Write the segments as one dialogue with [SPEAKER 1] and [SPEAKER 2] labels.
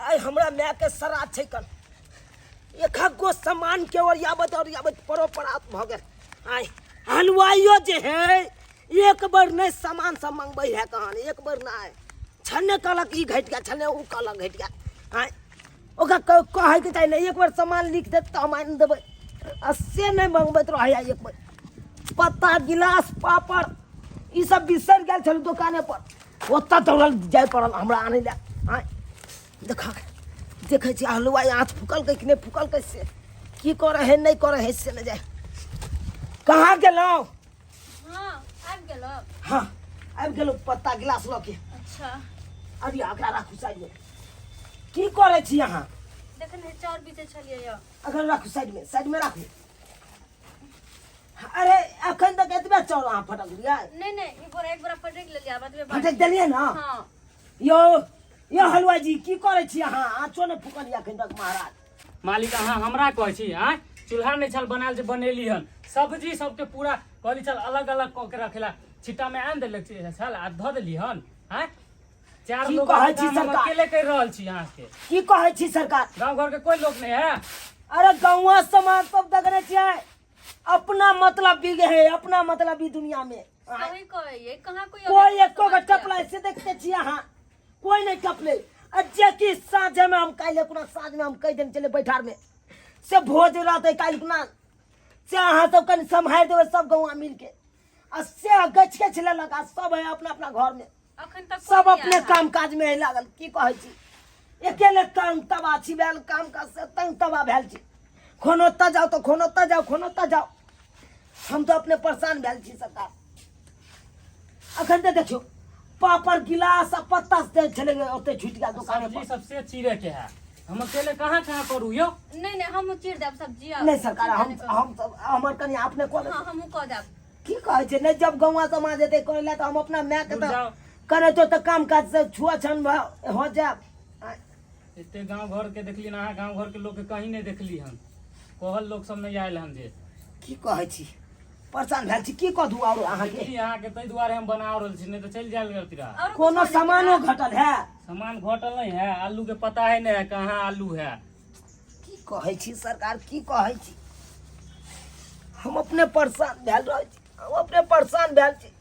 [SPEAKER 1] आइ हमरा माय के श्राद्ध छै कन एकहक गो सामान के ओरियाबैत ओरियाबैत परो परात भऽ गेल। आइ हलवाइयो जे है एक बेर नहि सामान सब मंगबै है कहान, एक बेर नहि छन्ने कहलक ई घटि गेल, छन्ने ओ कहलक घटि गेल। आइ ओकरा कहैके चाही ने, एक बेर सामान लिख देत तऽ हम आनि देबै, आ से नहि मंगबैत रहैया। एक बेर पत्ता गिलास पापड़ ई सब बिसरि गेल छल दोकाने पर, ओतऽ दौड़ल जाय पड़ल हमरा आनै लए। आँय देखा देखै छी हलुआइ आँच फुकलकै कि नहि फुकलकै, से की करै है नहि करै है से नहि जाय। कहाँ गेलहुँ?
[SPEAKER 2] हाँ, आबि गेलहुँ।
[SPEAKER 1] हाँ आबि गेलहुँ पत्ता गिलास लऽ के।
[SPEAKER 2] अच्छा
[SPEAKER 1] अरे एकरा राखू साइडमे। की करै छी अहाँ?
[SPEAKER 2] देखने चाउर बीते छलियै यऽ।
[SPEAKER 1] अगर राखू साइडमे, साइडमे राखू। अरे अखन तक एतबे चाउर अहाँ फटकलियै?
[SPEAKER 2] नहीं नहीं, एक बोरा एक बोरा फटक लेलियै, आब एतबे
[SPEAKER 1] फटक देलियै ने?
[SPEAKER 2] हाँ।
[SPEAKER 1] यौ यौ हलुआ जी की करै छी अहाँ? आँचो नहि फुकलियै अखन तक महाराज।
[SPEAKER 3] मालिक अहाँ हमरा कहै छी आँय, चूल्हा नहि छल बनायल जे बनेली हन, सब्जी सबके पूरा कहली छल अलग अलग कऽ के रखेला, छिट्टा में आनि देलक छल आ धऽ देली हन। आँय चार
[SPEAKER 1] की
[SPEAKER 3] लोग
[SPEAKER 1] कहै छी
[SPEAKER 3] काम हम
[SPEAKER 1] सरकार?
[SPEAKER 3] अकेले कर रहल छी अहाँके।
[SPEAKER 1] की कहै छी सरकार?
[SPEAKER 3] गाँव घर के कोई लोग नहीं है?
[SPEAKER 1] अरे गौवा समाज सब देखने छियै, अपना मतलब भी है, अपना मतलब भी दुनिया में।
[SPEAKER 2] सही कहै कहाँ कोई
[SPEAKER 1] कोई एको गो टपला से देखते छियै अहाँ? कोई नहीं टपले। आ जे कि साँझे में हम काल्हि कोनो साँझ में हम कहि देने छलियै बैठार में से भोज रहतै काल्हि खुना, से अहाँ सब कनि सम्हारि देबै सब गौवा मिलके, आ से गछि गछि लेलक आ सब है अपना अपना घर में,
[SPEAKER 2] अखन तक
[SPEAKER 1] सब
[SPEAKER 2] कोई
[SPEAKER 1] अपने
[SPEAKER 2] नहि आयल।
[SPEAKER 1] काम काज में है लागल। की कहै छी, अकेले तंग तबाह छी भेल, काम काज से तंग तबाह भेल छी। खोनो ओतऽ जाउ तऽ खोनो ओतऽ जाउ, खोनो ओतऽ जाउ, हम तऽ अपने परेशान भेल छी सरकार। अखन तऽ देखियौ पापड़ गिलास आ पत्ता से छलै ओते छुटि गेल दोकाने
[SPEAKER 3] सब्जी
[SPEAKER 1] पर।
[SPEAKER 3] सबसे चीरे के है, हम अकेले कहाँ कहाँ करू यौ?
[SPEAKER 2] नहीं नहीं, हम चीर देब सब्जी आब।
[SPEAKER 1] नहीं सरकार,
[SPEAKER 2] चिंता
[SPEAKER 1] हम
[SPEAKER 2] नहि करू।
[SPEAKER 1] हम सब हमर कनि अपने कऽ लेब।
[SPEAKER 2] हाँ हमहूँ कऽ देब।
[SPEAKER 1] की कहै छै, नहि जब गौवा समाज एतै करै लए तऽ हम अपना माय के
[SPEAKER 3] दूर
[SPEAKER 1] तऽ
[SPEAKER 3] जाउ।
[SPEAKER 1] करै तो तऽ काम काज से छुआ छन हो जायब।
[SPEAKER 3] एते गांव घर के देखली ना, अहाँ गांव घर के लोग के कहीं नहीं देखली हन, कहल लोग सब नहीं आयल हन जे।
[SPEAKER 1] की कहै छी, परेशान भेल छी, की कह दू और अहाँके?
[SPEAKER 3] देखली अहाँके ताहि दुआरे हम बना रहल छी, नहीं तो चलि जायल गलती रहा।
[SPEAKER 2] और
[SPEAKER 1] कोनो सामानो घटल है?
[SPEAKER 3] सामान घटल नहीं है, आलू के पता है नहीं है कहाँ आलू है।
[SPEAKER 1] की कहै छी सरकार, की कहै छी, हम अपने परेशान भेल रहै छी, हम अपने परेशान भेल छी।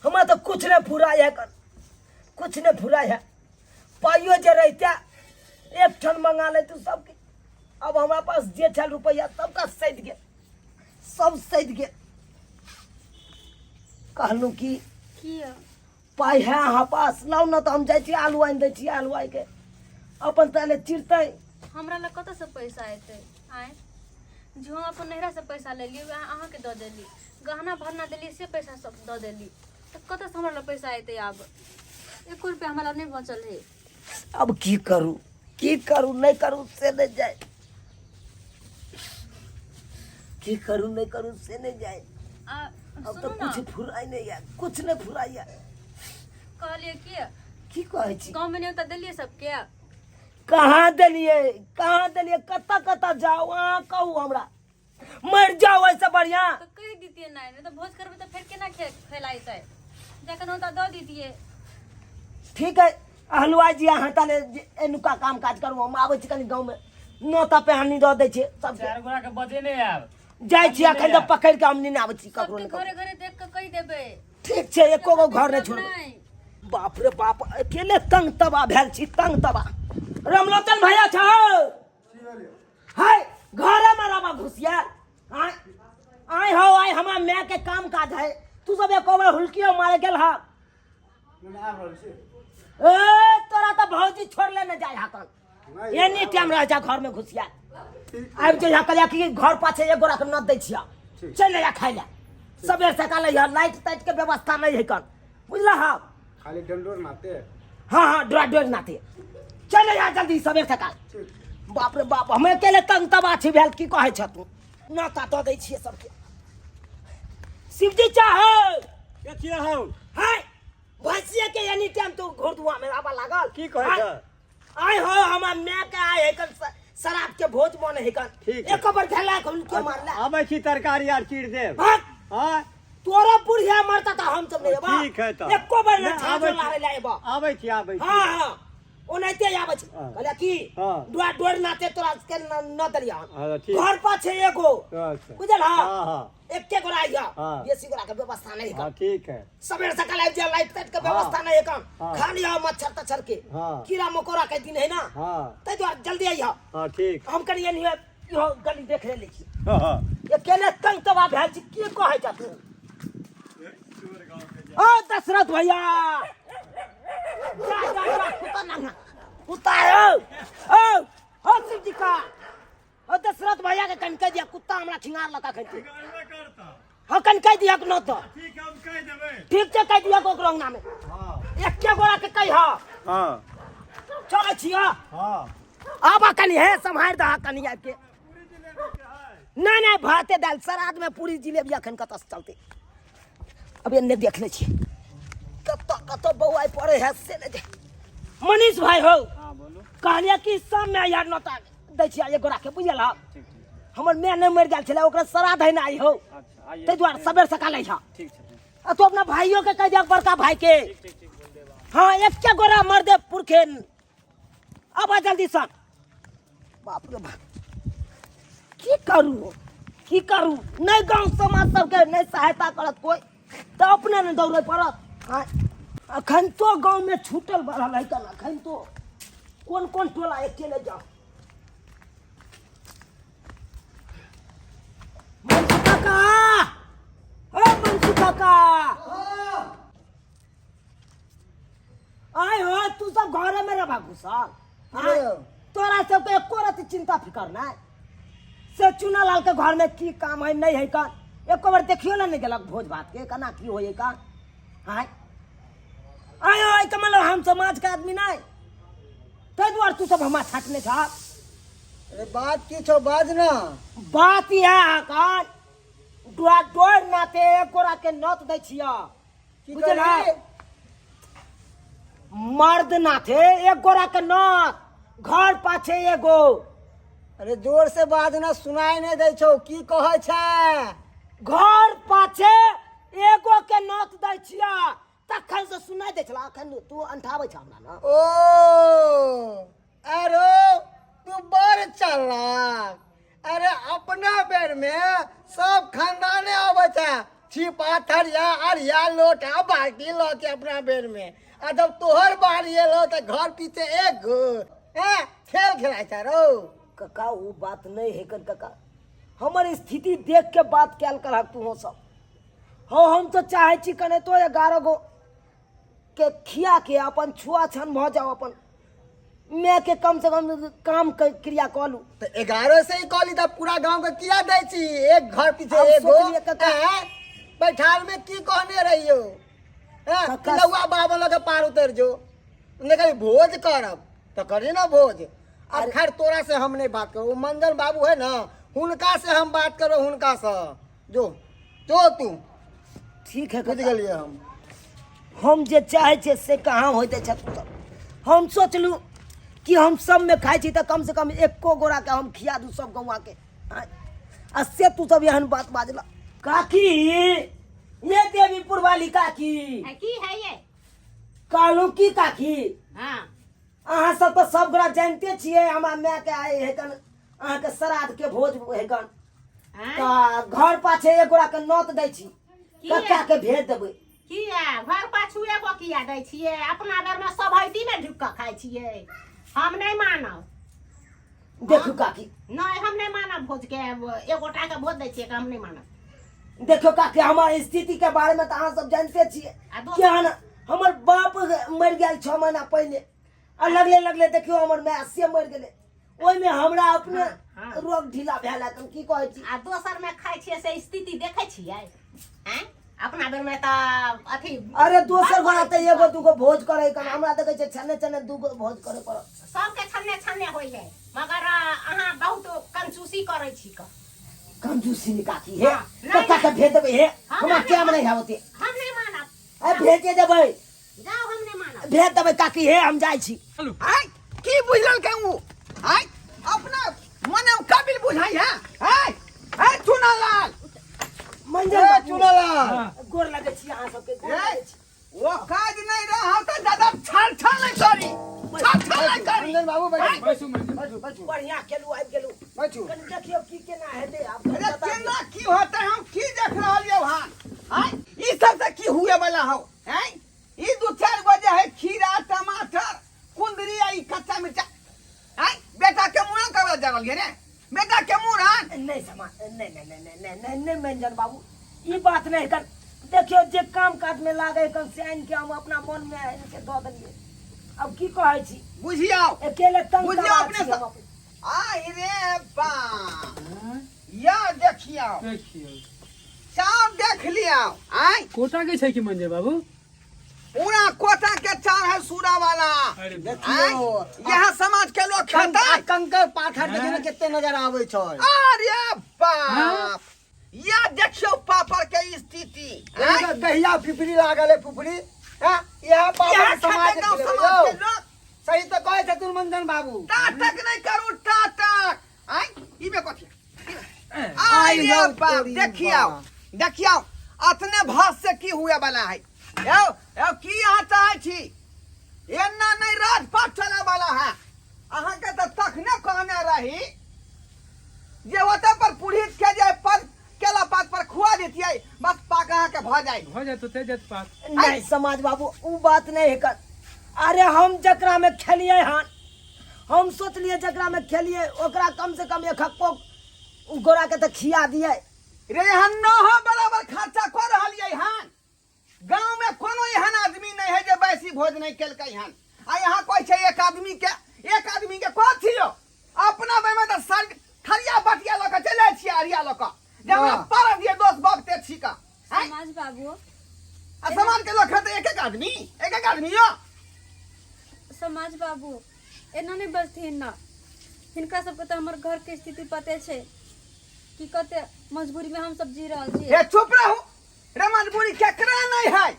[SPEAKER 1] हमरा तऽ कुछ नहि फुराय है, कन कुछ नहि फुराय है। पाइयो जे रहिते एक ठन मंगा लेतू सबके, अब हमरा पास जे छल रुपैआ सबका सधि गेल, सब सधि गेल। कहलहुँ कि
[SPEAKER 2] की
[SPEAKER 1] पाइ है अहाँ पास, लाउ ने तऽ हम जाइ छी आलू आनि दै छी, आलू आइके अपन ताले चिरतै।
[SPEAKER 2] हमरा लग कतऽसँ पैसा एतै? आँय जो हम अपन नैहरासँ पैसा लेलियै वएह अहाँके दऽ देली, गहना भरना देलियै से पैसा सब दऽ देली, तऽ कतऽसँ हमरा लग पैसा एतै? आब एको रुपया हमरा लग नहि बचल है।
[SPEAKER 1] अब की करू, की करू नहि करू से नहि जाय, की करू नहि करू से नहि जाय।
[SPEAKER 2] आ
[SPEAKER 1] अब
[SPEAKER 2] सुनू
[SPEAKER 1] तऽ
[SPEAKER 2] ने,
[SPEAKER 1] कुछ फुराइ नहि यऽ, कुछ नहि फुराइ यऽ।
[SPEAKER 2] कहलियै कि
[SPEAKER 1] की कहै छी?
[SPEAKER 2] गाँवमे न्योता देलियै सबके?
[SPEAKER 1] कहाँ देलियै, कहाँ देलियै, कतऽ कतऽ जाउ अहाँ कहू हमरा, मरि जाउ एहिसँ बढ़िआँ।
[SPEAKER 2] तऽ कहि दितियै नहि, नहि तऽ भोज करबै तऽ फेर केना खेलाइतै, जाकऽ न्योता दऽ दितियै।
[SPEAKER 1] ठीक है हलुआई जी, अहाँ ताले एनुका काम काज करू, हम आबै छी कनि गाँवमे नोता पेहानी दऽ दै छियै सबके।
[SPEAKER 3] चारि गोरा के बजेने आयब।
[SPEAKER 1] जाइ छी अखन तऽ पकड़ि के हम नेने आबै छी ककरो
[SPEAKER 2] सबके
[SPEAKER 1] ने
[SPEAKER 2] घरे
[SPEAKER 1] ककरो।
[SPEAKER 2] घरे देख कऽ कहि देबै।
[SPEAKER 1] ठीक छै, एको गो घर नहि छोड़बै।
[SPEAKER 2] नहि।
[SPEAKER 1] बाप रे बाप, अकेले तंग तबाह भेल छी, तंग तबाह। रामलोचन भैया छौ हाय घरे में रवा घुसियाल। आय आय हो आय, हमरा माय के काम काज है, तू सब एको बेर हुलकियो मारे गेल हा? ए तोरा तऽ भौजी छोड़ले न जाय हाकन, एनी टाइम रह जा घर में घुसिया। आबि जइहा कहलिया कि घर पाछे एक गोरा के नद दै छिया, चलि जा खाइ ले सबेर सकाल। यहाँ लाइट ताइट के व्यवस्था नहीं है कन, बुझला? हाँ
[SPEAKER 4] खाली डंडोर नाते।
[SPEAKER 1] हाँ हाँ डोरा डोर नाते, चल जा जल्दी सबेर सकाल। बाप रे बाप, हम अकेले तंग तबाह छी भेल। की कहै छ तू? नाता दऽ दै छियै सबके। शिवजी चाहो
[SPEAKER 4] कथिया हौ?
[SPEAKER 1] हाय भैंसिया के एनी टाइम तू घोर दुआ में आबा लागल।
[SPEAKER 4] की कहै छ?
[SPEAKER 1] आय हो हमरा माय के आय है कन शराब के भोज बने है कन।
[SPEAKER 4] ठीक है।
[SPEAKER 1] एक बार भेला के उनके मारला।
[SPEAKER 4] आबै छी तरकारी आर चीर देब।
[SPEAKER 1] भाग।
[SPEAKER 4] हाँ
[SPEAKER 1] तोरा बुढ़िया मरता त हम सब नहीं एबा।
[SPEAKER 4] ठीक है तऽ।
[SPEAKER 1] एको बार न
[SPEAKER 4] नहि,
[SPEAKER 1] छाजो
[SPEAKER 4] आबै छी।
[SPEAKER 1] लारे ले एबा।
[SPEAKER 4] आबै छी, आबै छी।
[SPEAKER 1] हाँ हाँ ओनाहिते आबै छै।
[SPEAKER 4] हाँ।
[SPEAKER 1] कहलियै की
[SPEAKER 4] हाँ।
[SPEAKER 1] डोर डोर नाते तोरा के न न देलियै हन।
[SPEAKER 4] हाँ, ठीक।
[SPEAKER 1] घर पर छै एगो।
[SPEAKER 4] अच्छा।
[SPEAKER 1] बुझल हँ?
[SPEAKER 4] हाँ, हाँ।
[SPEAKER 1] एके गोरा आइया।
[SPEAKER 4] हाँ।
[SPEAKER 1] बेसी गोरा के व्यवस्था नहीं
[SPEAKER 4] हाँ
[SPEAKER 1] है।
[SPEAKER 4] ठीक है।
[SPEAKER 1] सवेर सकाल आबि जाए, लाइट ताइट के
[SPEAKER 4] हाँ।
[SPEAKER 1] व्यवस्था नहीं है कम।
[SPEAKER 4] हाँ।
[SPEAKER 1] खाली है मच्छर तच्छर के।
[SPEAKER 4] हाँ।
[SPEAKER 1] कीड़ा मकोड़ा के दिन है ना।
[SPEAKER 4] हाँ।
[SPEAKER 1] ताहि दुआरे जल्दी आइया।
[SPEAKER 4] हाँ ठीक।
[SPEAKER 1] हम कनि एनी इहो गली देख ले छी।
[SPEAKER 4] हाँ हाँ।
[SPEAKER 1] अकेले तंग तबाह भेल छी, की कहै छ तू? ओ दशरथ भैया, जा जा जा, कुत्ता ना कुत्ता है। ओ ओ ओ शिव जी का ओ दशरथ भैया के कन कह दिया कुत्ता हमरा खिंगार लका खैते। हाँ कन कह दिया न तो
[SPEAKER 4] ठीक हम कह देबै।
[SPEAKER 1] ठीक छै, कह दिया ओकरो अंगना में।
[SPEAKER 4] हाँ।
[SPEAKER 1] एके गोरा के कह।
[SPEAKER 4] हाँ।
[SPEAKER 1] चलै छी। हाँ।
[SPEAKER 4] हाँ।
[SPEAKER 1] आबा कनी हे सम्हारि दह कनी आबि के। नहीं नहीं, भाते दाल श्राद्ध में पूरी जिलेबी अखन कतऽ से चलते? अब एन्ने देख ले छी कतऽ कतऽ बौआइ पड़े है से नहि देख। मनीष भाई हो।
[SPEAKER 3] हाँ बोलू।
[SPEAKER 1] कहलियै कि सब में यार नोता दै छियै एक गोरा के, बुझल हँ?
[SPEAKER 3] ठीक ठीक।
[SPEAKER 1] हमर माय नहि मरि गेल छलै, ओकरा श्राद्ध है ना आई हो।
[SPEAKER 3] अच्छा आइए।
[SPEAKER 1] ताहि दुआरे सबेर सकाल अइहा।
[SPEAKER 3] ठीक छै।
[SPEAKER 1] आ तू अपना भाइयों के कह दिया, बड़का भाई के।
[SPEAKER 3] ठीक ठीक ठीक, बोल देब।
[SPEAKER 1] हाँ, एके गोरा मर दे पुरखे। अब आ जल्दी सन। बाप रे बाप, की करू की करू? नहि गाँव समाज सबके नहि सहायता करत कोइ तऽ अपने ने दौड़े पड़त। आँय, अखन तो गाँवमे छूटल बढ़ल है कन। अखन तो कोन कोन टोला अकेले जाओ। मनसुख काका, ओ मनसुख काका, आय हो तू सब घरे में रह घुसल? आय, तोरा सबके एको रति चिंता फिकर नहीं से चुना लाल के घर में की काम है नहीं है का? एको बार देखियो ना नहीं गेलक भोज भात के केना की होय का? आय आय आय के मतलब हम समाज के आदमी नहीं, ताहि दुआरे तू सब हमरा छाटने छा।
[SPEAKER 4] अरे बात की छौ, बाज ना।
[SPEAKER 1] बात इएह कान डोर डोर नाते एक गोरा के नत दै छिया।
[SPEAKER 4] की
[SPEAKER 1] बुझल
[SPEAKER 4] कहली?
[SPEAKER 1] मर्द नाथे एक गोरा के नत, घर पाछे एगो।
[SPEAKER 4] अरे जोर से बाज ना, सुनाई नहीं दै छौ, की कहै छै?
[SPEAKER 1] घर पाछे एगो के नत दै छिया। तखन से सुनाई दै छला, अखन तू अंठाबै छ हमरा ना।
[SPEAKER 4] ओ अरे तू बड़ चालाक। अरे अपना बेर में सब खानदाने अबै छै, छिपा थरिया अरिया लोटा बाल्टी लऽ के अपना बेर में, आ जब तोहर बारी एलो तऽ घर पीछे एक गो हैं खेल खेलाइ छै रौ।
[SPEAKER 1] कका ओ बात नहीं है कन कका, हमर स्थिति देख के बात कैल करहक तू सब। हो हम तो चाहे छी कने तो 11 गो के खिया के अपन छुआ छन भऽ जाओ, अपन मैं के कम से कम काम के क्रिया कऽ लू।
[SPEAKER 4] तऽ 11 से ही कहली तऽ पूरा गांव के किया दै छी एक घर पीछे
[SPEAKER 1] आब
[SPEAKER 4] एगो?
[SPEAKER 1] सोचलियै कका।
[SPEAKER 4] हैं? बैठार में की कहने रहियो हैं?
[SPEAKER 1] कका-
[SPEAKER 4] लौआ बाबा लगे पार उतर जो, ने कही भोज करब तऽ करी ना भोज। अब खैर तोरा से हम नहीं बात करो, वो मंजन बाबू है ना, हुनका से हम बात करो, हुनका से जो जो तू।
[SPEAKER 1] ठीक है
[SPEAKER 4] बुझ
[SPEAKER 1] कका।
[SPEAKER 4] गेलियै हम।
[SPEAKER 1] हम जे चाहे छियै से कहाँ होइते छै तू सब। हम सोचलू कि हम सबमे खाइ छी तऽ कम से कम एको गोरा के हम खिया दू सब गौआ के। आँय, आ से तू सब एहन बात बाजला। काकी, ये देवीपुर वाली काकी।
[SPEAKER 5] है की है ये?
[SPEAKER 1] कहलहुँ की काकी,
[SPEAKER 5] हाँ।
[SPEAKER 1] अहाँ सब तऽ सब गोरा जानिते छियै, हमरा माय के आइ हेकन अहाँके श्राद्ध के भोज हेकन।
[SPEAKER 5] हाँ?
[SPEAKER 1] तऽ घर पाछे एक गोरा के नोत दै छी।
[SPEAKER 5] किया?
[SPEAKER 1] कक्का के भेज देबै।
[SPEAKER 5] किया घर पाछू एगो किया दै छियै? अपना घरमे सभैती ने ढुकि कऽ खाइ छियै। हम नहि मानब।
[SPEAKER 1] देखू काकी।
[SPEAKER 5] नहि, हम नहि मानब भोज के। एगोटा के भोज दै छियै, हम नहि मानब।
[SPEAKER 1] देखियौ काकी, हमर स्थिति के बारे में तऽ अहाँ सब जानते छियै।
[SPEAKER 5] आ दोसर-
[SPEAKER 1] केहन हमर बाप मरि गेल 6 महीना पहिले, आ लगले लगले देखियौ हमर माय से मरि गेलै, ओहिमे हमरा अपने
[SPEAKER 5] हाँ, हाँ।
[SPEAKER 1] रोग ढीला भेल है। की कहै छी?
[SPEAKER 5] आ दोसर में खाइ छियै से स्थिति देखै छियै? आँय, अपना बेर में तऽ अथी।
[SPEAKER 1] अरे दोसर गोरा तऽ एगो दूगो भोज करे कन, हमरा देखै छै छन्ने छन्ने दूगो भोज करे पड़त।
[SPEAKER 5] सबके छन्ने छन्ने होइ है, मगर अहाँ बहुत कंजूसी करै छी कऽ।
[SPEAKER 1] कंजूसी नहीं काकी हे।
[SPEAKER 5] हाँ, नहीं,
[SPEAKER 1] कक्का के भेज देबै हे।
[SPEAKER 5] हम
[SPEAKER 1] हमरा
[SPEAKER 5] नहीं
[SPEAKER 1] क्या नहीं है ओते।
[SPEAKER 5] हम नहीं मानब।
[SPEAKER 1] अरे भेजे देबै।
[SPEAKER 5] जाओ, हम नहीं मानब।
[SPEAKER 1] भेज देबै काकी हे, हम जाइ छी।
[SPEAKER 3] चलू।
[SPEAKER 6] आय की बुझल के ऊ आय अपना मने काबिल बुझाई है। आय आय चुनालाल।
[SPEAKER 1] मंजन
[SPEAKER 6] ए
[SPEAKER 1] बाबू,
[SPEAKER 6] चुनालाल।
[SPEAKER 3] हाँ।
[SPEAKER 1] गोर लगै छी अहाँ सबके, गोर
[SPEAKER 6] ए,
[SPEAKER 1] लगै छी।
[SPEAKER 6] वो काज नहीं रहा तो ज्यादा छल छल नहीं करी। छल छल करी
[SPEAKER 4] मंजन बाबू बैठू
[SPEAKER 3] बैसू मंजन।
[SPEAKER 4] बैठू बैठू
[SPEAKER 1] बढ़िया केलू आबि गेलू।
[SPEAKER 4] बैठू।
[SPEAKER 1] कनि देखियौ की केना हेतै आब।
[SPEAKER 6] अरे केना की होतै, हम की देख रहल यौ हां? आय ई सब से की हुए वाला हौ? हैं, ई दू चार गो जे है खीरा टमाटर कुंदरी आ ई कच्चा मिर्चा, आय बेटा के मुँह करबा जा रहल रे बेटा के मुँह।
[SPEAKER 1] नहीं समा नहीं नहीं नहीं नहीं नहीं नहीं मंजन बाबू, ई बात नहीं कर। देखियो जे काम काज में लागे कन से आनि के हम अपना मन में आनि के दऽ देलियै। अब की कहै छी?
[SPEAKER 6] बुझियौ,
[SPEAKER 1] अकेले तंग
[SPEAKER 6] बुझियौ
[SPEAKER 1] करबा
[SPEAKER 6] अपने
[SPEAKER 1] छी हम
[SPEAKER 6] सब।
[SPEAKER 1] अपने।
[SPEAKER 6] आय रे बा, या देखियौ,
[SPEAKER 3] देखियौ
[SPEAKER 6] चाव देख लियौ। आय
[SPEAKER 3] कोटा के छै कि मंजर बाबू?
[SPEAKER 6] पूरा कोटा के चार है सूरा वाला।
[SPEAKER 3] अरे
[SPEAKER 4] देखियौ
[SPEAKER 6] यहाँ समाज के लोग खेतै।
[SPEAKER 4] कंकर पाथर देखियौ ने कते नजर आबै छै।
[SPEAKER 6] अरे बाप, या देखियौ पापड़ के स्थिति। आँय?
[SPEAKER 4] दहिया फिफरी लागल है, फुफरी हैं, इएह पापड़
[SPEAKER 6] यहाँ
[SPEAKER 4] समाज
[SPEAKER 6] खेतै गाँव
[SPEAKER 4] के
[SPEAKER 6] समाज
[SPEAKER 4] यौ।
[SPEAKER 6] के लोग।
[SPEAKER 4] सही तऽ कहै छथुन मंजन बाबू।
[SPEAKER 6] टाटक नहीं करू टाटक। आय ई में कथी?
[SPEAKER 4] आइ
[SPEAKER 6] आय रे
[SPEAKER 4] रौ
[SPEAKER 6] बाप,
[SPEAKER 4] तोरी
[SPEAKER 6] देखियौ
[SPEAKER 4] बा।
[SPEAKER 6] देखियौ अतने भात से की हुए वाला है। यौ यौ की अहाँ चाहै छी? एना नहीं राजपाट चले वाला है। अहाँके तऽ तखने कहने रही जे ओतऽ पर पुरहित के जे पर केला पात पर खुआ देतियै, बस पाक अहाँके भऽ जाय।
[SPEAKER 3] भऽ जायत ओते जायत पात।
[SPEAKER 1] नहीं समाज बाबू, उ बात नहीं है कर। अरे हम जकरा में खेलिए हन, हम सोचलिए जकरा में खेलिए ओकरा कम से कम एक हक्को गोरा के तो खिया दिए।
[SPEAKER 6] रे यहाँ नहो बराबर खर्चा कऽ रहलियै हन। गाँव में कोनो एहन आदमी नहीं है जे बैसी भोज नहीं केलकै हन। आ यहाँ कहै छै एक आदमी के, एक आदमी के कथी यौ? अपना बेर में तऽ सर थरिया बटिया लऽ कऽ चलि जाइ छियै, अरिया लऽ कऽ जे हमरा
[SPEAKER 4] वाह।
[SPEAKER 6] पार दिए दोस्त बगते छी का। आँय?
[SPEAKER 2] समाज बाबू,
[SPEAKER 6] आ समाज के लोग खेतै एक एक आदमी, एक एक आदमी यौ।
[SPEAKER 2] समाज बाबू, एना नहि बजथिन ना। हिनका सबके तऽ हमर घरके स्थिति पते छै कि कते मजबूरीमे हमसब जी रहल छी।
[SPEAKER 6] ए चुप रहू रे, मजबूरी केकरा नहीं है?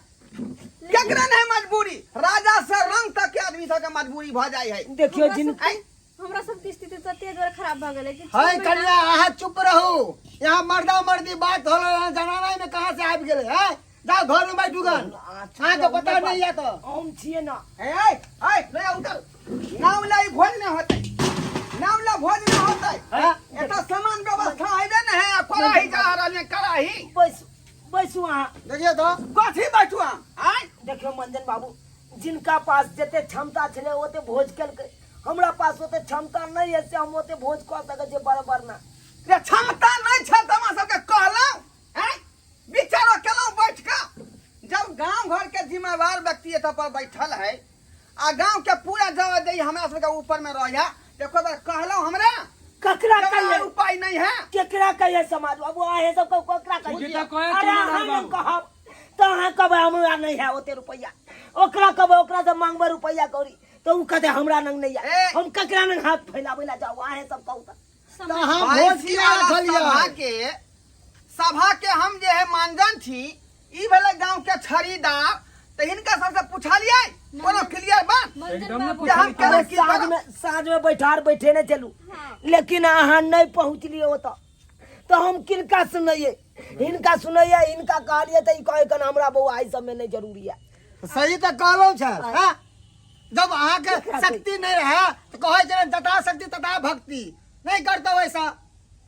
[SPEAKER 6] केकरा नहीं मजबूरी? राजा से रंग तक के आदमी सबके मजबूरी भऽ जाइ है।
[SPEAKER 1] देखियो
[SPEAKER 2] हमरा
[SPEAKER 1] जिन
[SPEAKER 2] सबके, हमरा सबके स्थिति तते दुआरे खराब भऽ गेलै कि
[SPEAKER 4] है
[SPEAKER 2] छह महीना
[SPEAKER 4] कन्या, अहाँ चुप रहू। यहाँ मर्दा मर्दी बात होल, जनाना में कहाँ से आबि गेलै है? जाओ घर में बैठू गन, अहाँके पता नहीं है तो
[SPEAKER 1] हम छियै ना।
[SPEAKER 6] ए ए ए ले उतर, नाव ला ई भोज नहीं होतै, नाव ला भोज नहीं होतै।
[SPEAKER 4] हैं?
[SPEAKER 6] एतऽ सामान व्यवस्था हेबे नहीं है। आ कड़ाही जा रहल है, कड़ाही।
[SPEAKER 1] बैसू बैसू अहाँ।
[SPEAKER 4] देखियौ तो
[SPEAKER 6] कथी बैठू हम? आँय
[SPEAKER 1] देखियौ मंजन बाबू, जिनका पास जते क्षमता छलै ओते भोज केलकै। हमरा पास ओते क्षमता नहीं है से हम ओते भोज कऽ सकै छियै बराबर ना।
[SPEAKER 6] रे क्षमता नहीं छै तऽ हमरा सबके कहलहुँ, आँय विचारो केलहुँ बैठ कऽ। जब गांव घर के जिम्मेवार व्यक्ति एतऽ पर बैठल है आ गांव के पूरा जवाबदेही हमरा सबके ऊपर में रह, देखो बार कहलहुँ हमरा
[SPEAKER 1] ककरा
[SPEAKER 6] जब
[SPEAKER 1] कहिए?
[SPEAKER 6] उपाय नहीं है।
[SPEAKER 1] केकरा कहिए समाज बाबू? अहें सब ककरा कहिए?
[SPEAKER 3] जे तऽ कहै
[SPEAKER 1] अरे
[SPEAKER 3] छी
[SPEAKER 1] अहाँ
[SPEAKER 3] बाबू।
[SPEAKER 1] नहि कहब तऽ अहाँ कहबै हमरा नहीं है ओते रुपैआ। ओकरा कहबै, ओकरा से मांगबै रुपैआ कौड़ी तऽ उ कहतै हमरा नंग नहीं है।
[SPEAKER 6] ए।
[SPEAKER 1] हम ककरा नंग हाथ फैलाबै ला जाउ? अहें सब कहू तऽ।
[SPEAKER 4] तऽ अहाँ भोज
[SPEAKER 6] भैंसी
[SPEAKER 4] किया
[SPEAKER 6] वाला
[SPEAKER 4] रखलियै?
[SPEAKER 6] सभा के, सभा के हम जे है मानजन छी, ई भेलै गांव के छड़ीदार, तऽ हिनका सबसे पुछलियै कोनो क्लियर बात
[SPEAKER 2] मंजन
[SPEAKER 3] एकदम ने
[SPEAKER 2] बाबू
[SPEAKER 6] जे हम केना
[SPEAKER 1] अरे
[SPEAKER 6] की
[SPEAKER 1] साँझ
[SPEAKER 6] करब?
[SPEAKER 1] में, साँझ में बैठार बैठे ने चलू,
[SPEAKER 2] हाँ।
[SPEAKER 1] लेकिन अहाँ नहीं पहुँचलियै ओतऽ तऽ हम किनका सुनैयै? हिनका सुनैयै? हिनका कहलियै तऽ ई कहै कन हमरा बौआ एहि सबमे नहि जरूरी है।
[SPEAKER 4] सही तऽ कहलहुँ छै हैं? जब अहाँके शक्ति नहीं रहे तऽ कहै छै ने, जता शक्ति तता भक्ति। नहीं करते वैसा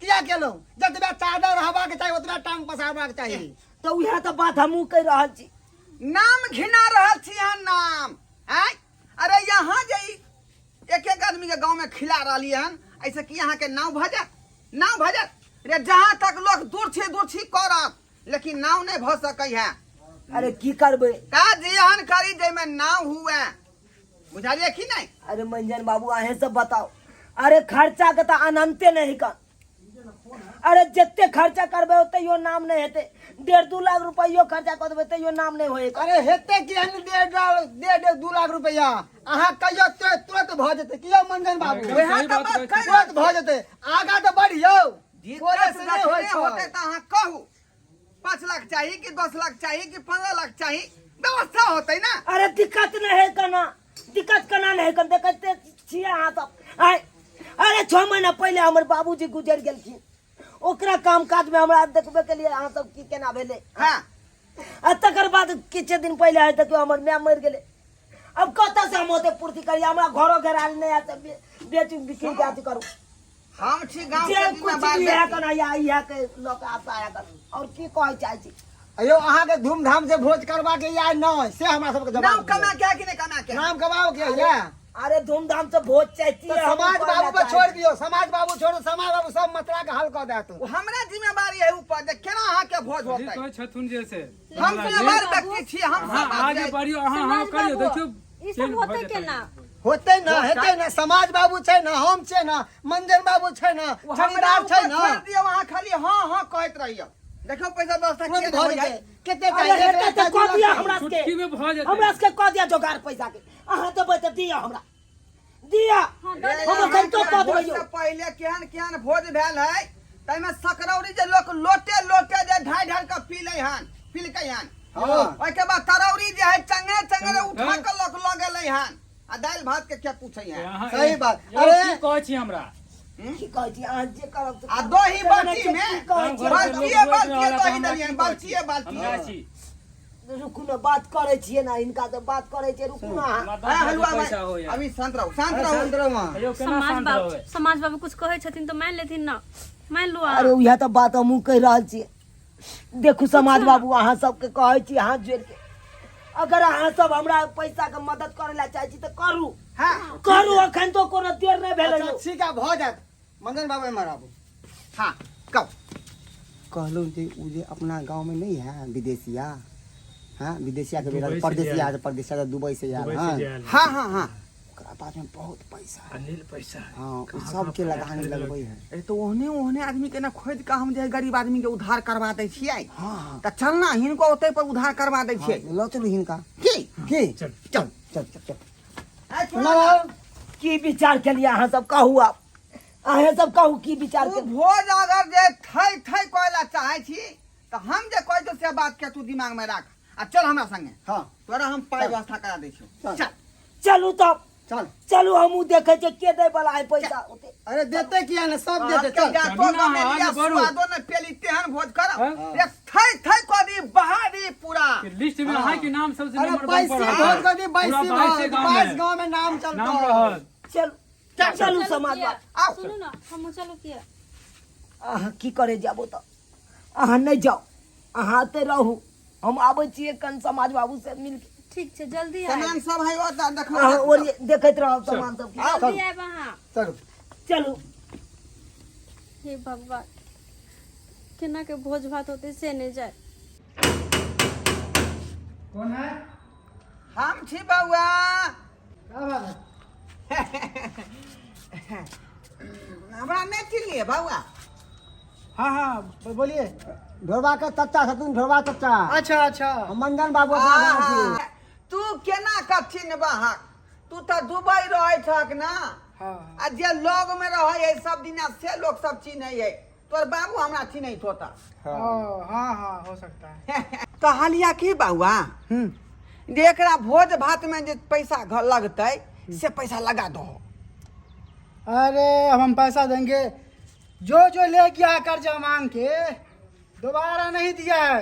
[SPEAKER 4] किया केलहुँ? जतबे चादर रहबाक चाही ओतबे टांग पसारबाक चाही।
[SPEAKER 1] तऽ उएह तऽ बात हमहूँ कहि रहल छी।
[SPEAKER 6] नाम घिना रहल छी अहाँ नाम। आँय अरे यहाँ जे ई एक एक आदमी के गांव में खिला रहलियै हन, ऐसे की अहाँके नाव भऽ जायत? नाव भऽ जायत रे? जहाँ तक लोग दूर छी दूर छी करत, लेकिन नाव नहीं भऽ सकै है।
[SPEAKER 1] अरे की करबै?
[SPEAKER 6] काज एहन करी जाहिमे नाव हुए, बुझलियै कि नहीं?
[SPEAKER 1] अरे मंजन बाबू, अहें सब बताओ। अरे खर्चा के तऽ अनंते नहीं कर। अरे जते खर्चा करबै ओतैयो नाम नहीं हेतै। 1.5 2 लाख रुपैयो खर्चा कऽ देबै तैयो नाम नहीं होए।
[SPEAKER 4] अरे हेतै कि एहन 1.5 1.5 2 लाख रुपैआ अहाँ कहियो तुरंत तुरंत भऽ जेतै। कियो मंजन बाबू?
[SPEAKER 3] एकदम
[SPEAKER 6] वएह
[SPEAKER 3] सही
[SPEAKER 6] तऽ
[SPEAKER 3] बात
[SPEAKER 6] बात
[SPEAKER 3] कहै
[SPEAKER 6] कहि
[SPEAKER 3] छी।
[SPEAKER 4] तुरंत भऽ जेतै, आगाँ तऽ बढ़ियौ।
[SPEAKER 6] दिक्कत
[SPEAKER 4] से नहि होइ
[SPEAKER 6] जखने
[SPEAKER 4] छै।
[SPEAKER 6] होतै तऽ अहाँ कहू, 5 लाख चाही कि 10 लाख चाही कि 15 लाख चाही, व्यवस्था होतै ना।
[SPEAKER 1] अरे दिक्कत नहीं है कना, दिक्कत केना नहीं है कन, देखते छियै अहाँ सब। आँय, अरे 6 महीना पहिले हमर बाबूजी गुजरि गेलखिन, ओकरा काम काज में हमरा देखबे के लिए अहाँ सब की केना भेलै।
[SPEAKER 6] हाँ।
[SPEAKER 1] आ तकर बाद किछु दिन पहिले आइ देखियौ हमर माय मरि गेलै। अब कतऽ से हम ओते पूर्ति करियै? हमरा घरो घेरायल नहि है, बेच बिक्री के अथी करू।
[SPEAKER 6] हम छी गाँव
[SPEAKER 1] जे
[SPEAKER 6] के
[SPEAKER 1] कुछ
[SPEAKER 6] जिम्मेवार
[SPEAKER 1] भी है
[SPEAKER 6] व्यक्ति।
[SPEAKER 1] कना या इएह के लऽ के आशा है कन। और की कहै चाहै छी?
[SPEAKER 4] अयो अहाँके धूमधाम से भोज करबा के या नहि से हमरा सबके जवाब
[SPEAKER 6] नाम
[SPEAKER 4] दिअ।
[SPEAKER 6] कमा के है कि नहि कमा के?
[SPEAKER 4] नाम कमाओ के या
[SPEAKER 1] अरे धूमधाम से भोज चाहती
[SPEAKER 4] तऽ समाज बाबू पर छोड़ दियौ, समाज बाबू छोड़ो, समाज बाबू सब मसला के हल कऽ देत।
[SPEAKER 6] ओ हमरा जिम्मेवारी है ऊपर जे केना अहाँके भोज
[SPEAKER 7] जे
[SPEAKER 6] होतै।
[SPEAKER 7] कहै छथुन जे से
[SPEAKER 6] हम जिम्मेवार व्यक्ति छी, हम
[SPEAKER 7] अहाँ
[SPEAKER 6] सब बात
[SPEAKER 7] आगे
[SPEAKER 6] जानै छी।
[SPEAKER 7] बढ़ियौ, अहाँ हँ
[SPEAKER 2] समाज
[SPEAKER 7] करियौ,
[SPEAKER 2] बाबू,
[SPEAKER 7] देखियौ
[SPEAKER 2] ई सब
[SPEAKER 7] चलि भऽ
[SPEAKER 2] होतै
[SPEAKER 7] जेतै।
[SPEAKER 2] केना?
[SPEAKER 4] होतै ना, हेतै ना, समाज बाबू छै ना, हम छै ना, मंजन बाबू छै ना,
[SPEAKER 6] ओ हमरा
[SPEAKER 4] छड़ीदार छै
[SPEAKER 6] ऊपर
[SPEAKER 4] ना।
[SPEAKER 6] छोड़ि दियौ, अहाँ खाली हँ हँ कहैत रहियौ। देखियौ पैसा व्यवस्था
[SPEAKER 4] तुरंत
[SPEAKER 6] किया
[SPEAKER 4] भऽ
[SPEAKER 6] नहि
[SPEAKER 4] जेतै।
[SPEAKER 6] होइ।
[SPEAKER 4] कते
[SPEAKER 1] अरे
[SPEAKER 4] चाही?
[SPEAKER 1] हेतै
[SPEAKER 4] एक
[SPEAKER 1] तऽ
[SPEAKER 4] लाख
[SPEAKER 1] कऽ
[SPEAKER 4] दू
[SPEAKER 1] दिअ
[SPEAKER 4] लाख।
[SPEAKER 1] हमरा सबके।
[SPEAKER 7] चुटकी में भऽ जेतै।
[SPEAKER 1] हमरा सबके कऽ दिअ जोगाड़ पैसा के। अहाँ देबै तऽ दिअ हमरा, दिअ।
[SPEAKER 2] हाँ, दऽ
[SPEAKER 6] रे,
[SPEAKER 2] देबै।
[SPEAKER 1] हम एखन तो कऽ देबै
[SPEAKER 6] भोज
[SPEAKER 1] यौ।
[SPEAKER 6] से पहिले केहन केहन भोज भेल है, ताहिमे सकरौरी जे लोक लोटे लोटे जे ढाइ ढाइ के पी लै हन, पीलकै हन।
[SPEAKER 4] हाँ।
[SPEAKER 6] ओहिके बाद तरौरी जे है चंगे चंगे उठा
[SPEAKER 7] हाँ।
[SPEAKER 6] के लोक लऽ गेलै हन, आ दालि भात के क्या पूछै हन।
[SPEAKER 7] अहाँ
[SPEAKER 4] सही बात।
[SPEAKER 3] यौ,
[SPEAKER 4] अरे!
[SPEAKER 3] की कहै छी हमरा?
[SPEAKER 1] की कहै छी अहाँ? जे करब से
[SPEAKER 6] आ
[SPEAKER 1] करब।
[SPEAKER 6] दही बाटी
[SPEAKER 1] की
[SPEAKER 6] में
[SPEAKER 1] कहै छी?
[SPEAKER 3] गाँव घरके लोक
[SPEAKER 6] बाल्टिए
[SPEAKER 3] रोकि
[SPEAKER 6] बाल्टिए
[SPEAKER 3] रहल है, तऽ
[SPEAKER 6] दही
[SPEAKER 3] हमरा
[SPEAKER 6] देलियनि,
[SPEAKER 3] की कहै छी?
[SPEAKER 6] बाल्टिए बाल्टिए।
[SPEAKER 3] हम जाइ छी।
[SPEAKER 1] रुकू ने, बात करै छियै ने हिनका से, बात करै छियै, रुकू ने अहाँ।
[SPEAKER 3] हमरा दस
[SPEAKER 6] हाँ,
[SPEAKER 3] हजार
[SPEAKER 6] हलुआ
[SPEAKER 3] पैसा
[SPEAKER 6] भाई,
[SPEAKER 3] होइए।
[SPEAKER 6] अभी शांत रहू, शांत
[SPEAKER 4] अरे
[SPEAKER 6] रहू।
[SPEAKER 4] शांत रहू अहाँ।
[SPEAKER 3] यौ, केना
[SPEAKER 2] समाज
[SPEAKER 3] शांत
[SPEAKER 2] बाबू,
[SPEAKER 3] रहबै?
[SPEAKER 2] समाज बाबू कुछ कहै छथिन तऽ मानि लेथिन ना, मानि लू अहाँ।
[SPEAKER 1] अरे उएह तऽ बात हमहूँ कहि रहल छियै। देखू समाज बाबू, अहाँ सबके कहै छी हाथ जोड़ि के, अगर अहाँ सब हमरा पैसा के मदद करे ला चाहै छी तऽ करू।
[SPEAKER 6] हाँ।
[SPEAKER 1] करू, अखन तो कोनो देर नहि भेलै।
[SPEAKER 4] अच्छा, ठीक है, भऽ जायत। मंगन बाबू एम्हर आबू।
[SPEAKER 6] हाँ कहू।
[SPEAKER 4] कहलहुँ जे ओ जे अपना गाँव में नहीं है विदेशिया, हाँ विदेशिया के बेटा
[SPEAKER 7] दुबई से
[SPEAKER 4] परदेसिया,
[SPEAKER 7] जे आयल।
[SPEAKER 4] परदेसिया दुबई से आयल।
[SPEAKER 7] दुबई से
[SPEAKER 4] हाँ
[SPEAKER 7] जे आयल।
[SPEAKER 6] हाँ हाँ हाँ।
[SPEAKER 4] ओकरा पास में बहुत पैसा है।
[SPEAKER 7] अनिल पैसा है।
[SPEAKER 4] हाँ, ओ
[SPEAKER 7] कहाँ
[SPEAKER 4] सबके
[SPEAKER 7] कहाँ
[SPEAKER 4] लगाने
[SPEAKER 7] खरीदलक?
[SPEAKER 4] लगबै है।
[SPEAKER 6] अरे तो ओहने ओहने आदमी के ना खोजि कऽ हम जे है गरीब आदमी के उद्धार करवा दै छियै।
[SPEAKER 4] हाँ हाँ।
[SPEAKER 6] तऽ चल ना, हिनको ओतै पर उद्धार करवा दै छियै।
[SPEAKER 4] हाँ, लऽ चलू हिनका।
[SPEAKER 6] की?
[SPEAKER 4] की?
[SPEAKER 7] चल।
[SPEAKER 4] चल चल चल चल।
[SPEAKER 6] आइ छोड़
[SPEAKER 4] ना, ना।
[SPEAKER 1] की विचार केलियै अहाँ सब? कहू आब, अहें सब कहू की विचार
[SPEAKER 6] तू
[SPEAKER 1] केलियै?
[SPEAKER 6] भोज अगर जे थै थै कहै ला चाहै छी तऽ हम जे कहै छियौ से बात के तू दिमाग में राख आ चल हमरा संगे।
[SPEAKER 4] हाँ।
[SPEAKER 6] तोरा हम पाइ व्यवस्था करा दै छियौ।
[SPEAKER 4] चल।
[SPEAKER 6] चल।
[SPEAKER 1] चलू तब।
[SPEAKER 4] चल।
[SPEAKER 1] चलू, हमहूँ देखै छियै के दै बला है पैसा ओते।
[SPEAKER 4] अरे देते किया ने, सब देते।
[SPEAKER 6] आपके
[SPEAKER 4] चल।
[SPEAKER 6] जातो
[SPEAKER 7] चलू ना,
[SPEAKER 6] गमेलिया
[SPEAKER 7] आगे बढ़ू।
[SPEAKER 6] स्वादो ने पेली तेहन भोज करब।
[SPEAKER 7] हाँ?
[SPEAKER 6] एक थै थै कऽ दी, बहा दी पूरा।
[SPEAKER 7] लिस्ट में अहाँ के नाम सबसे
[SPEAKER 4] अरे
[SPEAKER 7] नंबर वन पर
[SPEAKER 4] बैसी
[SPEAKER 7] रहत।
[SPEAKER 4] भोज कऽ दी,
[SPEAKER 7] पूरा
[SPEAKER 4] बैसी
[SPEAKER 7] बाईसे
[SPEAKER 4] भोज,
[SPEAKER 7] गाँव में।
[SPEAKER 4] 22 गाँव में नाम चलतौ।
[SPEAKER 7] नाम रहत।
[SPEAKER 1] चलू चलू
[SPEAKER 2] चलू
[SPEAKER 1] समाज
[SPEAKER 2] किया?
[SPEAKER 1] बाबू।
[SPEAKER 6] आउ।
[SPEAKER 2] सुनू ना, हमहूँ चलू किया?
[SPEAKER 1] अहाँ की करे जाबो तऽ? अहाँ नहि जाउ, अहाँ एतै रहू, हम आबै छियै कन समाज बाबू से मिल के।
[SPEAKER 2] ठीक छै, जल्दी आयब।
[SPEAKER 6] सामान सब है ओतऽ देखो।
[SPEAKER 1] अहाँ ओरिये देखैत रहब सामान सब।
[SPEAKER 2] जल्दी आयब अहाँ।
[SPEAKER 4] चलू।
[SPEAKER 1] चलू।
[SPEAKER 2] हे भगवान, केना के भोज भात होतै से नहि जाय।
[SPEAKER 8] कौन है?
[SPEAKER 6] हम छी बौआ।
[SPEAKER 8] क्या बात है?
[SPEAKER 6] हमरा नहि चिन्हलियै बौआ?
[SPEAKER 8] हाँ हाँ, बोलिए।
[SPEAKER 4] ढोरबा के चचा छथिन, ढोरबा चचा।
[SPEAKER 8] अच्छा अच्छा।
[SPEAKER 4] हम मंगन बाबू अपना गाँव के।
[SPEAKER 6] तू केना कऽ चिन्हबहक? तू तऽ दुबई रहै छहक ना।
[SPEAKER 8] हाँ।
[SPEAKER 6] आ जे लग में रहै है सब दिना से लोक सब चिन्है है। तोर बाबू हमरा चिन्हैत होता।
[SPEAKER 8] ओ, हाँ हाँ, हो सकता है।
[SPEAKER 6] कहलिया की बौआ, जे एकरा भोज भात में जे पैसा घर लगतै से पैसा लगा दहो।
[SPEAKER 8] अरे अब हम पैसा देंगे, जो जो ले गया कर्जा मांग के दोबारा नहीं दिया है,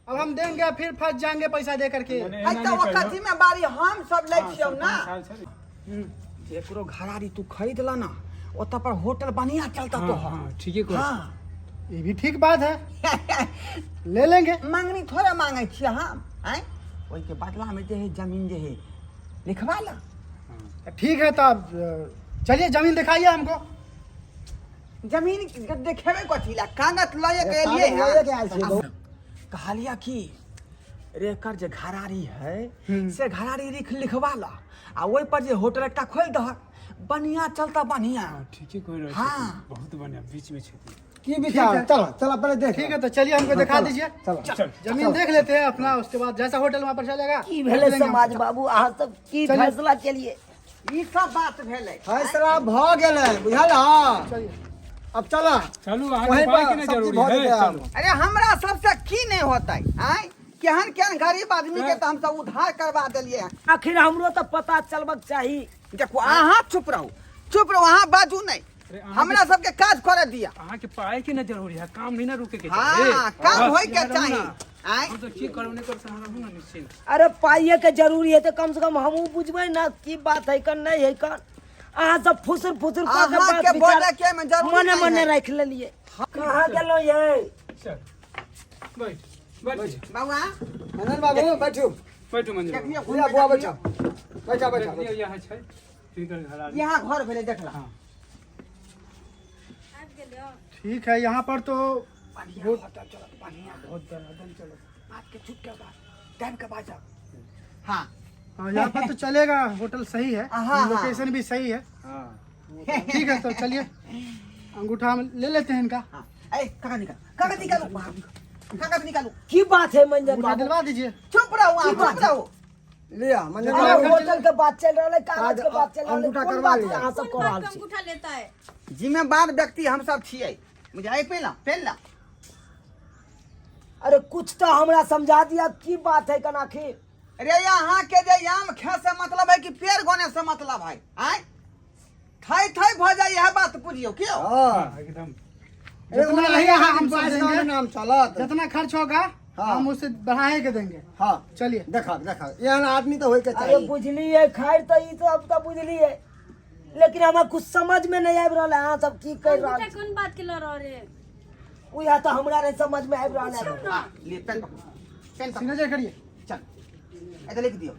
[SPEAKER 8] अब हम देंगे फिर फंस जाएंगे पैसा दे करके।
[SPEAKER 7] मने
[SPEAKER 6] है
[SPEAKER 7] एना
[SPEAKER 6] तऽ
[SPEAKER 7] नहि
[SPEAKER 6] ओकर
[SPEAKER 7] कहियौ।
[SPEAKER 6] जिम्मेवारी हम सब लै
[SPEAKER 7] हाँ,
[SPEAKER 6] छियौ ना।
[SPEAKER 7] सरपंच साहब छै।
[SPEAKER 6] एकरो घरारी तू खरीद ल ना, ओतऽ पर होटल बढ़िया चलता
[SPEAKER 7] हाँ,
[SPEAKER 6] तोहर।
[SPEAKER 7] हाँ, ठीके कहै छी।
[SPEAKER 6] हाँ।
[SPEAKER 8] ये भी ठीक बात है, ले लेंगे।
[SPEAKER 6] मांगनी थोड़े मांगे छियै हम, आँय? ओहिके बदला में जे है जमीन जे है लिखवा ला।
[SPEAKER 8] ठीक है तब चलिए जमीन दिखाइए हमको।
[SPEAKER 6] जमीन देखेबे कथी ला, कागज लए के एलियै
[SPEAKER 4] कागज लए के आयल छियै
[SPEAKER 6] हँ। कहलिया की रे, एकर जे घरारी है से घरारी लिखवा ला आ ओहि पर जे होटल एकटा खोलि दहक, बढ़िया चलता बढ़िया।
[SPEAKER 7] हाँ, ठीके कहि रहल
[SPEAKER 6] हाँ।
[SPEAKER 7] छथिन, बहुत बढ़िया बीच में छथिन।
[SPEAKER 4] की विचार? चलो चलो पहले देख।
[SPEAKER 8] ठीक है तो चलिए हमको दिखा
[SPEAKER 4] चलो,
[SPEAKER 8] दीजिए।
[SPEAKER 4] चलो।
[SPEAKER 7] चल।
[SPEAKER 8] जमीन देख लेते हैं अपना, उसके बाद जैसा होटल वहाँ पर चलेगा।
[SPEAKER 1] की
[SPEAKER 8] देख
[SPEAKER 1] भेलै
[SPEAKER 8] लेंगे हम।
[SPEAKER 1] समाज बाबू, अहाँ सब की
[SPEAKER 8] चलिए।
[SPEAKER 1] फैसला केलियै?
[SPEAKER 6] ई सब बात भेलै।
[SPEAKER 4] फैसला भऽ गेलै, बुझल हँ?
[SPEAKER 8] चलिए।
[SPEAKER 4] अब चल।
[SPEAKER 7] चलू, अहाँके
[SPEAKER 4] वहीं
[SPEAKER 7] पाइ
[SPEAKER 4] पर
[SPEAKER 7] के नहि
[SPEAKER 4] सब्जी
[SPEAKER 7] जरूरी
[SPEAKER 4] भऽ
[SPEAKER 7] है,
[SPEAKER 4] जेतै आब।
[SPEAKER 7] चलू।
[SPEAKER 6] अरे हमरा सबसे की नहीं होतै आँय? केहन केहन गरीब आदमी के तऽ हमसब उद्धार करवा देलियै हँ।
[SPEAKER 1] आखिर हमरो तऽ पता चलबक चाही।
[SPEAKER 6] देखू अहाँ चुप रहू, चुप रहू, अहाँ बाजू नहि,
[SPEAKER 7] अरे अहाँके-
[SPEAKER 6] हमरा सबके काज करे दिअ।
[SPEAKER 7] अहाँके पाइ के नहि जरूरी है, काम नहीं ना रुके के चाही।
[SPEAKER 6] हाँ, काम
[SPEAKER 7] बस,
[SPEAKER 6] होय के
[SPEAKER 7] इएह रहू
[SPEAKER 6] चाही।
[SPEAKER 7] ना।
[SPEAKER 6] आय
[SPEAKER 7] हम तो की करब नहि करब से अहाँ रहू ने निश्चिन्त।
[SPEAKER 1] अरे पाइये के जरूरी है तो कम से कम हमहूँ बुझबै ना की बात है कन नहीं है कन। अहाँ सब फुसुर फुसुर कऽ के
[SPEAKER 6] अहाँ
[SPEAKER 1] बात
[SPEAKER 6] के
[SPEAKER 1] विचार
[SPEAKER 6] बोले के में जरूरी
[SPEAKER 1] मने
[SPEAKER 6] नहीं
[SPEAKER 1] मने
[SPEAKER 6] है।
[SPEAKER 1] राखि लेलिए। कहाँ गेलहुँ ये?
[SPEAKER 7] चल बैठ बैठ।
[SPEAKER 6] बउआ
[SPEAKER 4] मंजन बाबू बैठू।
[SPEAKER 7] बैठू मंजन बाबू।
[SPEAKER 6] देखियौ।
[SPEAKER 4] लिया बुआ बैठा बैठा बैठा।
[SPEAKER 7] देखियौ यहाँ छै हिनकर घर आर।
[SPEAKER 6] यहाँ घर भेलै देखला।
[SPEAKER 7] हाँ।
[SPEAKER 2] आबि गेलियो।
[SPEAKER 8] ठीक है, यहाँ पर तो
[SPEAKER 6] बढ़िया होटल चलत, बढ़िया
[SPEAKER 7] बहुत दनादन चलत।
[SPEAKER 6] बात के चुप के बात टाइम के बाजब। हाँ
[SPEAKER 8] हाँ, यहाँ पर तो चलेगा, होटल सही है,
[SPEAKER 6] हाँ, हाँ।
[SPEAKER 8] लोकेशन भी सही है।
[SPEAKER 7] हाँ
[SPEAKER 8] ठीक है, तो चलिए अंगूठा हम ले लेते हैं इनका।
[SPEAKER 6] हाँ ए कागज निकाल, कागज निकालो, कागज निकालो।
[SPEAKER 1] की बात है मंजन
[SPEAKER 8] अंगूठा
[SPEAKER 1] बाबू?
[SPEAKER 8] दिलवा दीजिए।
[SPEAKER 6] चुप रहो आप, चुप रहो।
[SPEAKER 4] लिया मंजन
[SPEAKER 1] अरे
[SPEAKER 4] बाबू।
[SPEAKER 1] होटल के बात चल रहल है, कागज के बात चल रहल है,
[SPEAKER 4] अंगूठा
[SPEAKER 1] कोन
[SPEAKER 4] करवा
[SPEAKER 1] बात
[SPEAKER 4] लिया।
[SPEAKER 1] अहाँ सब
[SPEAKER 2] कोन
[SPEAKER 1] कऽ रहल
[SPEAKER 2] बात पे
[SPEAKER 1] छी?
[SPEAKER 2] अंगूठा लेता है?
[SPEAKER 6] जिम्मेदार व्यक्ति हम सब छियै, बुझाइ पेला पेला।
[SPEAKER 1] अरे कुछ तो हमरा समझा दिया की बात है कन आखिर।
[SPEAKER 6] अरे यहाँ के जे आम खे से मतलब है कि पेड़ गोने से मतलब है? आय थई थई भ जाय यह बात बुझियो क्यों।
[SPEAKER 4] हाँ
[SPEAKER 7] एकदम।
[SPEAKER 4] अरे
[SPEAKER 8] जितना
[SPEAKER 4] ओना
[SPEAKER 8] रहेगा
[SPEAKER 4] ही
[SPEAKER 8] हम सब
[SPEAKER 4] पाँच
[SPEAKER 8] देंगे।
[SPEAKER 4] गाँव नाम चलत।
[SPEAKER 8] जितना खर्च होगा
[SPEAKER 4] हाँ।
[SPEAKER 8] हम उसे बढ़ाए के देंगे।
[SPEAKER 4] हाँ
[SPEAKER 8] चलिए।
[SPEAKER 4] देखा देखा एहन आदमी तो होय के
[SPEAKER 1] अरे
[SPEAKER 4] चाही।
[SPEAKER 1] बुझलिए, खैर तो ई सब तो बुझलिए, लेकिन हमरा कुछ समझ में नहीं आबि रहल है अहाँ सब की कर रहल
[SPEAKER 2] अंगूठा
[SPEAKER 1] छी।
[SPEAKER 2] कोन बात के लऽ रहल रे?
[SPEAKER 1] उएह तऽ हमरा नहीं समझ में आबि रहल है।
[SPEAKER 6] हाँ, लिए पेन पकड़ू, पेन पकड़ू।
[SPEAKER 8] सिग्नेचर करिए।
[SPEAKER 6] चल इधर लिख दियो।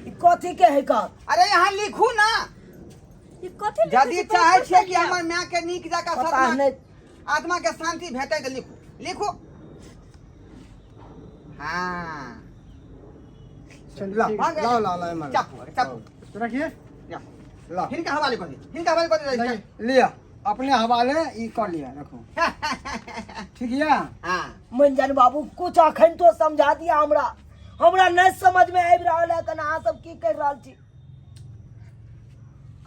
[SPEAKER 1] ई कथी के है का?
[SPEAKER 6] अरे यहाँ लिखू ना।
[SPEAKER 2] ई कथी लिखै
[SPEAKER 6] यदि
[SPEAKER 2] छै?
[SPEAKER 6] चाहे
[SPEAKER 2] पहिले
[SPEAKER 6] छियै कि
[SPEAKER 2] लिअ।
[SPEAKER 6] हमर माय के नीक जकाँ
[SPEAKER 1] पता
[SPEAKER 6] सदमा
[SPEAKER 1] नहीं।
[SPEAKER 6] आत्मा के शांति भेटै तऽ लिखू लिखू। हाँ
[SPEAKER 4] ला
[SPEAKER 8] चलिए ठीक है।
[SPEAKER 4] ला ला ला एम्हर।
[SPEAKER 6] चापू चापू
[SPEAKER 8] तो रखिए।
[SPEAKER 6] जा।
[SPEAKER 4] ला
[SPEAKER 6] हिनका हवाले कऽ दे, हिनका हवाले कऽ दे।
[SPEAKER 8] लाइए।
[SPEAKER 4] लिया अपने हवाले ई कर लिया रखो। ठीक है।
[SPEAKER 6] हाँ
[SPEAKER 1] मंजन बाबू कुछ अखन तो समझा दिया हमरा, हमरा नहीं समझ में आबि रहल है कन अहाँ सब की कर रहल छी।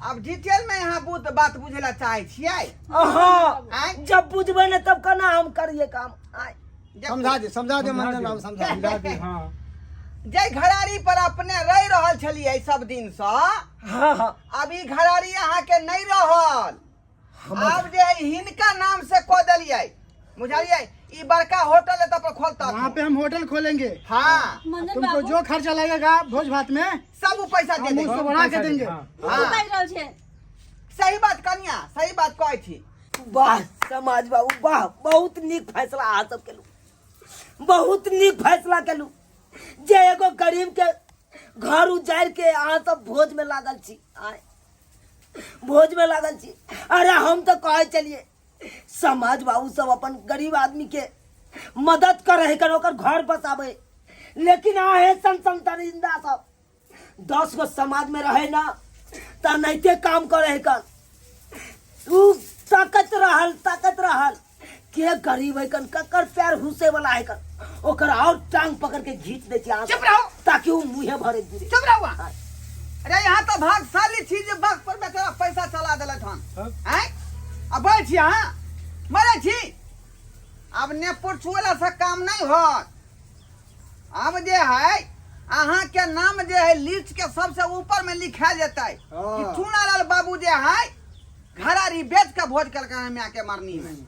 [SPEAKER 6] अब डिटेल में यहाँ बुत बात बुझे ला चाहे छियै।
[SPEAKER 1] हाँ
[SPEAKER 6] आँय?
[SPEAKER 1] जब बुझबै ने तब केना हम करिए काम। आँय
[SPEAKER 4] समझा दे समझा दे मंजन बाबू समझा दे।
[SPEAKER 7] समझा दी। हाँ
[SPEAKER 6] जे घरारी पर अपने रहि रहल छलियै सब दिन सँ,
[SPEAKER 1] हाँ हाँ
[SPEAKER 6] अब ई घरारी अहाँ के नहीं रहल। आब जे हिनका नाम से कऽ देलियै, बुझलियै? ई बड़का होटल है तब खोलता।
[SPEAKER 8] वहाँ पे हम होटल खोलेंगे।
[SPEAKER 6] हाँ
[SPEAKER 2] मंजन
[SPEAKER 8] तुमको
[SPEAKER 2] बाबू
[SPEAKER 8] जो खर्चा लगेगा भोज भात में
[SPEAKER 6] सब उ पैसा दे
[SPEAKER 8] हम
[SPEAKER 6] देंगे।
[SPEAKER 8] उसको बढ़ा के
[SPEAKER 7] पैसा
[SPEAKER 8] देंगे।
[SPEAKER 7] हाँ।
[SPEAKER 2] तू
[SPEAKER 6] हाँ।
[SPEAKER 2] बाजि रहल छै।
[SPEAKER 6] सही बात कनिया, सही बात कहै छी।
[SPEAKER 1] वाह समाज बाबू वाह, बहुत नीक फैसला अहाँ सब केलू, बहुत नीक फैसला केलू जे एगो गरीब के घर उजाड़ि के अहाँ सब भोज में लागल छी। आँय भोज में लागल छी। अरे हम तो कहै छलियै समाज बाबू सब अपन गरीब आदमी के मदद करे है कर ओकर घर बसावे, लेकिन आहे सन सन दरिंदा सब 10 गो समाज में रहे ना त नैते काम करे है कर। उ ताकत रहल, ताकत रहल के गरीब है कन, ककर पैर हुसे वाला है कन, ओकर और टांग पकड़ के घींच दे छी अहाँ
[SPEAKER 6] चुप रहो।
[SPEAKER 1] ताकि उ मुंहे भरे गिरे।
[SPEAKER 6] चुप रहो। अरे यहाँ तो भागशाली छी जे वक्त पर बेचारा पैसा चला देलक हन। आँय अब बैठ छी अहाँ मरै छी। अब नेपुर छुएला से काम नहीं होत। अब जे है अहाँ के नाम जे है लिस्ट के सबसे ऊपर में लिखा जेतै कि चुनालाल बाबू जे है घरारी बेच के भोज कलका है माय के मरनी में।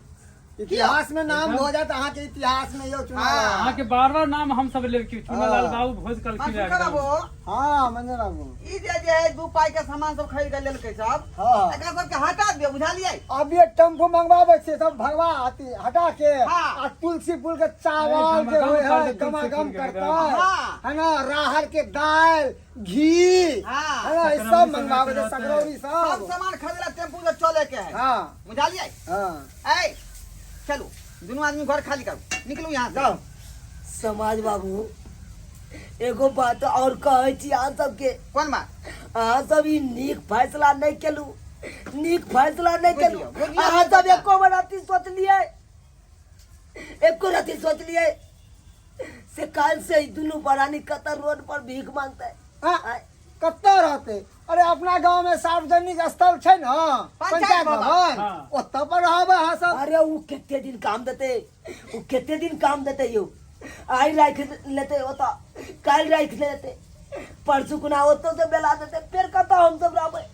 [SPEAKER 4] इतिहास में नाम हो जात अहाँ के इतिहास में यो चुनाव।
[SPEAKER 6] हाँ।
[SPEAKER 7] अहाँ के बार बार नाम हम सब लेब कि चुनालाल बाबू भोज कलखिन
[SPEAKER 6] मास्टर बाबू
[SPEAKER 4] हाँ मंजन बाबू
[SPEAKER 6] ई जे जे है 2 पाई के सामान सब खरीद के लेलकै सब,
[SPEAKER 4] हाँ।
[SPEAKER 6] एकरा सबके हटा दियौ, बुझलियै?
[SPEAKER 4] अब ये टेम्पू मंगवाबै छियै सब भगवा अथी हटा के
[SPEAKER 6] हाँ।
[SPEAKER 4] आ तुलसी फूल के चावल
[SPEAKER 7] अरे
[SPEAKER 4] जे होय
[SPEAKER 7] गमागम
[SPEAKER 4] है
[SPEAKER 7] करतै,
[SPEAKER 4] गमागम
[SPEAKER 7] तुलसी फूल के
[SPEAKER 4] करतै
[SPEAKER 6] हाँ।
[SPEAKER 4] है ना, राहर के दाल घी
[SPEAKER 6] हाँ।
[SPEAKER 4] है ना, ई सब
[SPEAKER 7] सकरौरी
[SPEAKER 4] मंगवाबै
[SPEAKER 7] सब
[SPEAKER 4] छै, सकरौरी
[SPEAKER 6] सब
[SPEAKER 4] सब।
[SPEAKER 6] सामान खरीदला टेम्पू से चले के है,
[SPEAKER 4] हाँ
[SPEAKER 6] बुझलियै?
[SPEAKER 4] हाँ
[SPEAKER 6] ए चलू दुनू आदमी घर खाली करू, निकलू यहाँ से।
[SPEAKER 4] जाओ।
[SPEAKER 1] समाज बाबू एगो बात और कहै छी अहाँ सबके।
[SPEAKER 6] कोन बात?
[SPEAKER 1] अहाँ सब ई नीक फैसला नहीं केलू, नीक फैसला नहीं केलू।
[SPEAKER 6] बुझियौ, बुझियौ।
[SPEAKER 1] अहाँ सब एको बेर अथी सोचलियै, एको रति सोचलियै से काल्हि से ई दुनू प्राणी कतऽ रोड पर भीख मांगतै?
[SPEAKER 4] हाँ, कतऽ रहतै? अरे अपना गांव में सार्वजनिक स्थल छै ने, पंचायत भवन,
[SPEAKER 7] हाँ।
[SPEAKER 4] ओतऽ पर रहबै अहाँ सब।
[SPEAKER 1] अरे उ कते दिन काम देतै, उ कते दिन काम देतै यौ? आइ राखि लेतै ओतऽ, काल्हि राखि लेतै, परसू कुना ओतऽ से बेला देतै, फेर कतऽ हम सब रहबै?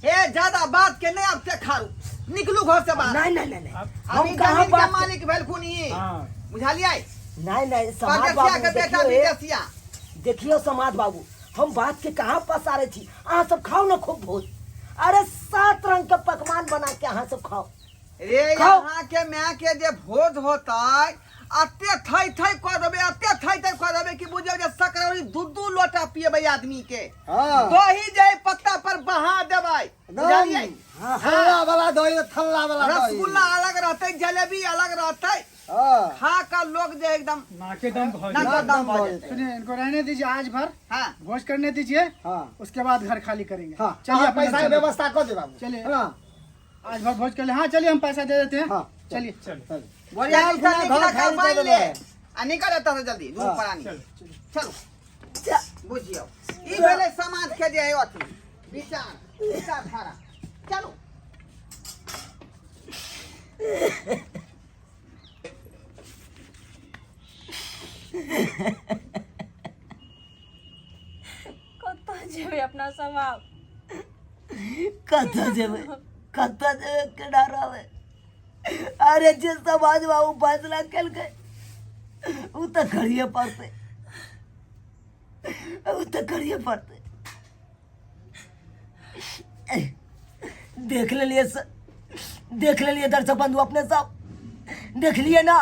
[SPEAKER 6] हे ज्यादा बात के नहीं अब खारू, निकलू घर से बाहर।
[SPEAKER 1] नहीं नहीं नहीं नहीं
[SPEAKER 6] हम
[SPEAKER 1] हम कहाँ
[SPEAKER 6] जमीन के
[SPEAKER 1] बात
[SPEAKER 6] मालिक भेलखुन ई,
[SPEAKER 7] हाँ।
[SPEAKER 6] बुझलियै?
[SPEAKER 1] नहीं नहीं समाज
[SPEAKER 6] परदेसिया
[SPEAKER 1] बाबू
[SPEAKER 6] के बेटा
[SPEAKER 1] देखियो हे,
[SPEAKER 6] विदेशिया
[SPEAKER 1] देखियो समाज बाबू, हम बात के कहाँ पसारे छी। अहाँ सब खाओ ना खूब भोज। अरे 7 रंग के पकवान बना के अहाँ सब खाओ।
[SPEAKER 6] रे
[SPEAKER 1] खाओ।
[SPEAKER 6] यहाँ के माय के जे भोज होतै अते थै थै कऽ देबै, अते थै थै कऽ देबै कि बुझियौ जे सकरौरी दू दू लोटा पियेबै आदमी के।
[SPEAKER 4] हाँ।
[SPEAKER 6] दही जे पत्ता पर बहा देबै, बुझलियै?
[SPEAKER 4] थल्ला वाला दही, थल्ला वाला दही।
[SPEAKER 6] रसगुल्ला अलग रहतै, जलेबी अलग रहतै।
[SPEAKER 4] हाँ।
[SPEAKER 6] खा कर लोग जे एकदम
[SPEAKER 7] नाके दम भऽ
[SPEAKER 6] नाके
[SPEAKER 7] जेतै।
[SPEAKER 6] दम भऽ जेतै।
[SPEAKER 8] सुनिए, इनको रहने दीजिए आज भर,
[SPEAKER 6] हाँ।
[SPEAKER 8] भोज करने दीजिए,
[SPEAKER 4] हाँ।
[SPEAKER 8] उसके बाद घर खाली करेंगे।
[SPEAKER 4] हाँ,
[SPEAKER 8] चलिए
[SPEAKER 4] अहाँ
[SPEAKER 8] अपना
[SPEAKER 4] पैसा के
[SPEAKER 8] चलिए।
[SPEAKER 4] व्यवस्था कऽ दे बाबू।
[SPEAKER 8] चलिए।
[SPEAKER 4] हाँ।
[SPEAKER 8] आज भर भोज कर ले। हाँ चलिए, हम पैसा दे देते हैं।
[SPEAKER 4] हाँ।
[SPEAKER 8] चलिए।
[SPEAKER 7] चलो।
[SPEAKER 6] बोरिया
[SPEAKER 4] चल,
[SPEAKER 6] निकल,
[SPEAKER 4] घर
[SPEAKER 6] निकल,
[SPEAKER 4] खाली
[SPEAKER 6] बान्हि
[SPEAKER 4] कऽ
[SPEAKER 6] ले।
[SPEAKER 4] देबै।
[SPEAKER 6] आ निकल एतऽ से जल्दी, दुनू
[SPEAKER 4] हाँ।
[SPEAKER 6] प्राणी।
[SPEAKER 7] चलो।
[SPEAKER 6] चलू। बुझियौ, ई भेलै समाज के जे है अथी विचार, विचारधारा। चलू।
[SPEAKER 2] कतऽ जेबै अपना सब आब?
[SPEAKER 1] कतऽ जेबै, कतऽ जेबै, केना रहबै? अरे जे समाज बाबू फैसला केलकै ओ तऽ करिए पड़तै, ओ तऽ करिए पड़तै। देख लेलिए सर, देख लेलिए दर्शक बंधु, अपने सब देख लिए ना।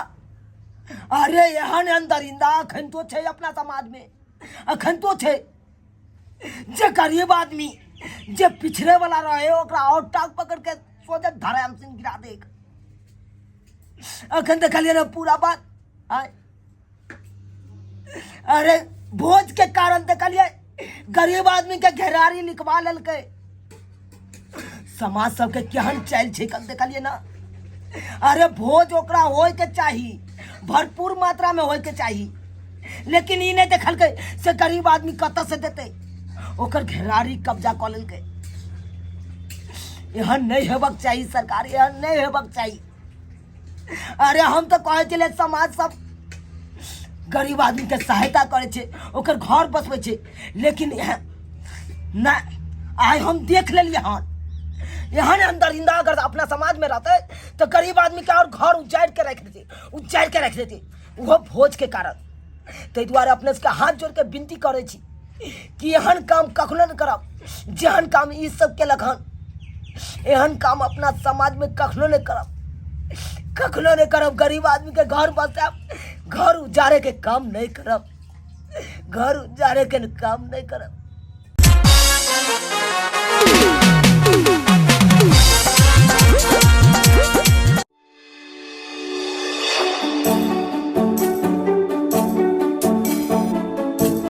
[SPEAKER 1] अरे एहन एहन दरिंदा अखन तो छै अपना समाज में, अखन तो छै जे गरीब आदमी जे पिछड़े वाला रहे ओकरा और टांग पकड़ के सोचे धराम सिंह गिरा दे। अखन देखलिए ना पूरा बात। आय अरे भोज के कारण देखलिए गरीब आदमी के घेरारी लिखवा लेलकै। समाज सबके केहन चालि छै कल देखलिए ना। अरे भोज ओकरा होय के चाही, भरपूर मात्रा में होय के चाही, लेकिन ई नहीं देखलकै से गरीब आदमी कतऽ से देतै, ओकर घेरारी कब्जा कऽ लेलकै। एहन नहीं हेबाक चाही सरकार, एहन नहीं हेबाक चाही। अरे हम तऽ कहै छलियै समाज सब गरीब आदमी के सहायता करै छै, ओकर घर बसबै छै, लेकिन एहन नहि। आइ हम देख लेलियै हन, एहन एहन दरिंदा अगर अपना समाज में रहतै तऽ गरीब आदमी के और घर उजाड़ि के राखि देतै, उजाड़ि के राखि देतै, ओहो भोज के कारण। ताहि दुआरे अपने सबके हाथ जोड़ि के विनती करै छी कि एहन काम कखनो नहि करब जेहन काम ई सब केलक हन। एहन काम अपना समाज में कखनो नहि करब, कखनो नहि करब। गरीब आदमी के घर बसायब, घर उजाड़े के काम नहि करब, घर उजाड़े के काम नहि करब।